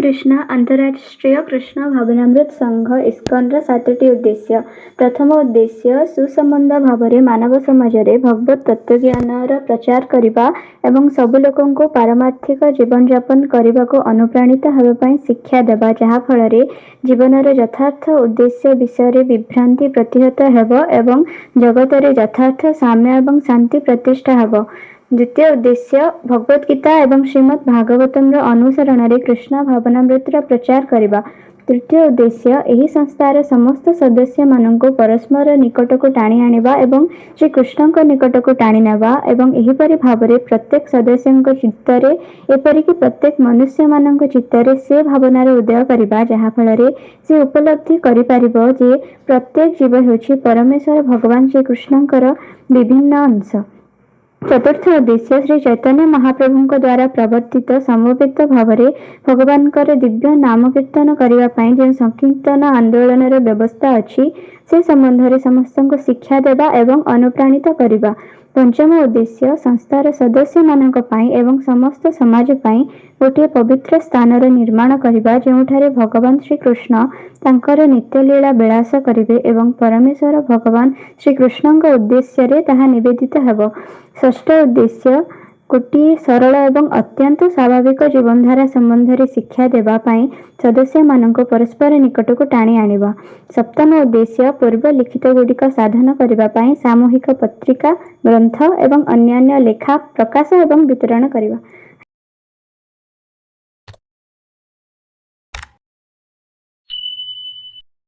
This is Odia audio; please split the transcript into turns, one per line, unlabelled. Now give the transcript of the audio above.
କୃଷ୍ଣ। ଅନ୍ତରାଷ୍ଟ୍ରୀୟ କୃଷ୍ଣ ଭାବନାମୃତ ସଂଘ ଇସ୍କନର ସାତଟି ଉଦ୍ଦେଶ୍ୟ। ପ୍ରଥମ ଉଦ୍ଦେଶ୍ୟ, ସୁସମ୍ବନ୍ଧ ଭାବରେ ମାନବ ସମାଜରେ ଭଗବତ ତତ୍ତ୍ୱଜ୍ଞାନର ପ୍ରଚାର କରିବା ଏବଂ ସବୁ ଲୋକଙ୍କୁ ପାରମାର୍ଥିକ ଜୀବନଯାପନ କରିବାକୁ ଅନୁପ୍ରାଣିତ ହେବା ପାଇଁ ଶିକ୍ଷା ଦେବା, ଯାହାଫଳରେ ଜୀବନର ଯଥାର୍ଥ ଉଦ୍ଦେଶ୍ୟ ବିଷୟରେ ବିଭ୍ରାନ୍ତି ପ୍ରତିହତ ହେବ ଏବଂ ଜଗତରେ ଯଥାର୍ଥ ସାମ୍ୟ ଏବଂ ଶାନ୍ତି ପ୍ରତିଷ୍ଠା ହେବ। ଦ୍ୱିତୀୟ ଉଦ୍ଦେଶ୍ୟ, ଭଗବତ ଗୀତା ଏବଂ ଶ୍ରୀମଦ୍ ଭାଗବତମର ଅନୁସରଣରେ କୃଷ୍ଣ ଭାବନାମୃତର ପ୍ରଚାର କରିବା। ତୃତୀୟ ଉଦ୍ଦେଶ୍ୟ, ଏହି ସଂସ୍ଥାର ସମସ୍ତ ସଦସ୍ୟମାନଙ୍କୁ ପରସ୍ପର ନିକଟକୁ ଟାଣି ଆଣିବା ଏବଂ ଶ୍ରୀକୃଷ୍ଣଙ୍କ ନିକଟକୁ ଟାଣି ନେବା ଏବଂ ଏହିପରି ଭାବରେ ପ୍ରତ୍ୟେକ ସଦସ୍ୟଙ୍କ ଚିତ୍ତରେ, ଏପରିକି ପ୍ରତ୍ୟେକ ମନୁଷ୍ୟମାନଙ୍କ ଚିତ୍ତରେ ସେ ଭାବନାର ଉଦୟ କରିବା, ଯାହାଫଳରେ ସେ ଉପଲବ୍ଧି କରିପାରିବ ଯେ ପ୍ରତ୍ୟେକ ଜୀବ ହେଉଛି ପରମେଶ୍ୱର ଭଗବାନ ଶ୍ରୀକୃଷ୍ଣଙ୍କର ବିଭିନ୍ନ ଅଂଶ। ଚତୁର୍ଥ ଉଦ୍ଦେଶ୍ୟ, ଶ୍ରୀ ଚୈତନ୍ୟ ମହାପ୍ରଭୁଙ୍କ ଦ୍ୱାରା ପ୍ରବର୍ତ୍ତିତ ସମବେତ ଭାବରେ ଭଗବାନଙ୍କର ଦିବ୍ୟ ନାମ କୀର୍ତ୍ତନ କରିବା ପାଇଁ ଯେଉଁ ସଂକୀର୍ତ୍ତନ ଆନ୍ଦୋଳନର ବ୍ୟବସ୍ଥା ଅଛି, ସେ ସମ୍ବନ୍ଧରେ ସମସ୍ତଙ୍କୁ ଶିକ୍ଷା ଦେବା ଏବଂ ଅନୁପ୍ରାଣିତ କରିବା। ପଞ୍ଚମ ଉଦ୍ଦେଶ୍ୟ, ସଂସ୍ଥାର ସଦସ୍ୟମାନଙ୍କ ପାଇଁ ଏବଂ ସମସ୍ତ ସମାଜ ପାଇଁ ଗୋଟିଏ ପବିତ୍ର ସ୍ଥାନର ନିର୍ମାଣ କରିବା, ଯେଉଁଠାରେ ଭଗବାନ ଶ୍ରୀକୃଷ୍ଣ ତାଙ୍କର ନିତ୍ୟଲୀଳା ବିଳାସ କରିବେ ଏବଂ ପରମେଶ୍ୱର ଭଗବାନ ଶ୍ରୀକୃଷ୍ଣଙ୍କ ଉଦ୍ଦେଶ୍ୟରେ ତାହା ନିବେଦିତ ହେବ। ଷଷ୍ଠ ଉଦ୍ଦେଶ୍ୟ, ଗୋଟିଏ ସରଳ ଏବଂ ଅତ୍ୟନ୍ତ ସ୍ୱାଭାବିକ ଜୀବନଧାରା ସମ୍ବନ୍ଧରେ ଶିକ୍ଷା ଦେବା ପାଇଁ ସଦସ୍ୟମାନଙ୍କୁ ପରସ୍ପର ନିକଟକୁ ଟାଣି ଆଣିବା। ସପ୍ତମ ଉଦ୍ଦେଶ୍ୟ, ପୂର୍ବ ଲିଖିତ ଗୁଡ଼ିକ ସାଧନ କରିବା ପାଇଁ ସାମୂହିକ ପତ୍ରିକା, ଗ୍ରନ୍ଥ ଏବଂ ଅନ୍ୟାନ୍ୟ ଲେଖା ପ୍ରକାଶ ଏବଂ ବିତରଣ କରିବା।